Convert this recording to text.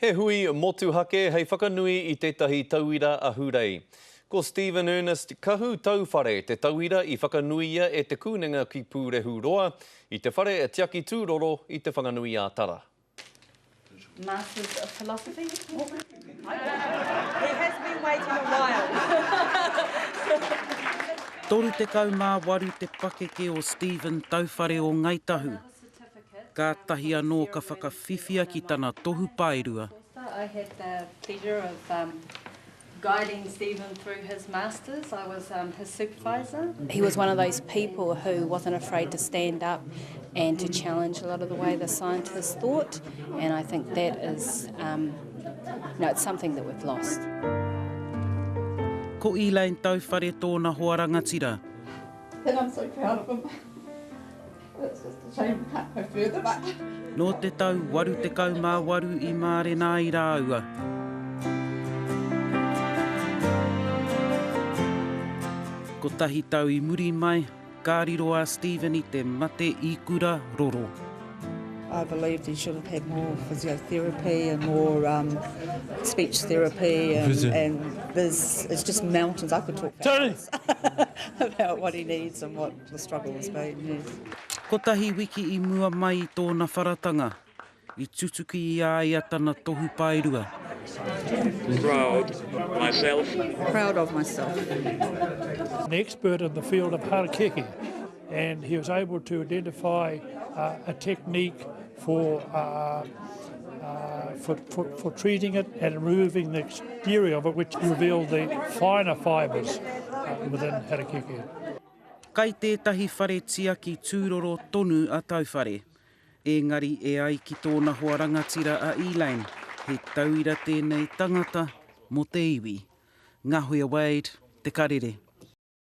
He hui motuhake hei whakanui i tētahi tauira ahurei. Ko Stephen Ernest Kahu Tauwhare te tauira i whakanuia e Te Kūnenga ki Pūrehuroa i te whare tiaki tūroro i Te Whanganui-ā-Tara. Masters of Philosophy. He has been waiting a while. 38 te pakeke o Stephen Tauwhare o Ngai Tahu. Kātahi anō ka whakawhiwhia ki tana tohu paerua. I had the pleasure of guiding Stephen through his masters. I was his supervisor. He was one of those people who wasn't afraid to stand up and to challenge a lot of the way the scientists thought, and I think that is, um, you know, it's something that we've lost. Ko Elaine Tauwhare tōna hoa rangatira. And I'm so proud of him. Nō te tau 88 i mārena ai rāua. Kotahi tau i muri mai, ka riro a Stephen i te mate ikura roro. I believed he should have had more physiotherapy and more um, speech therapy and, and there's it's just mountains. I could talk for hours about what he needs and what the struggle has been, yes. Kotahi wiki i mua mai i tōna wharatanga, i tutuki i a ia tana tohu paerua. Proud myself. Proud of myself. An expert in the field of harakeke and he was able to identify uh, a technique for, uh, uh, for, for, for treating it and removing the exterior of it, which revealed the finer fibres uh, within harakeke. Kai tētahi whare tiaki tūroro tonu a Tauwhare. Ēngari e ai ki tōna hoa rangatira a Elaine, he tauira tēnei tangata mō te iwi. Ngahuia Wade, Te Karere.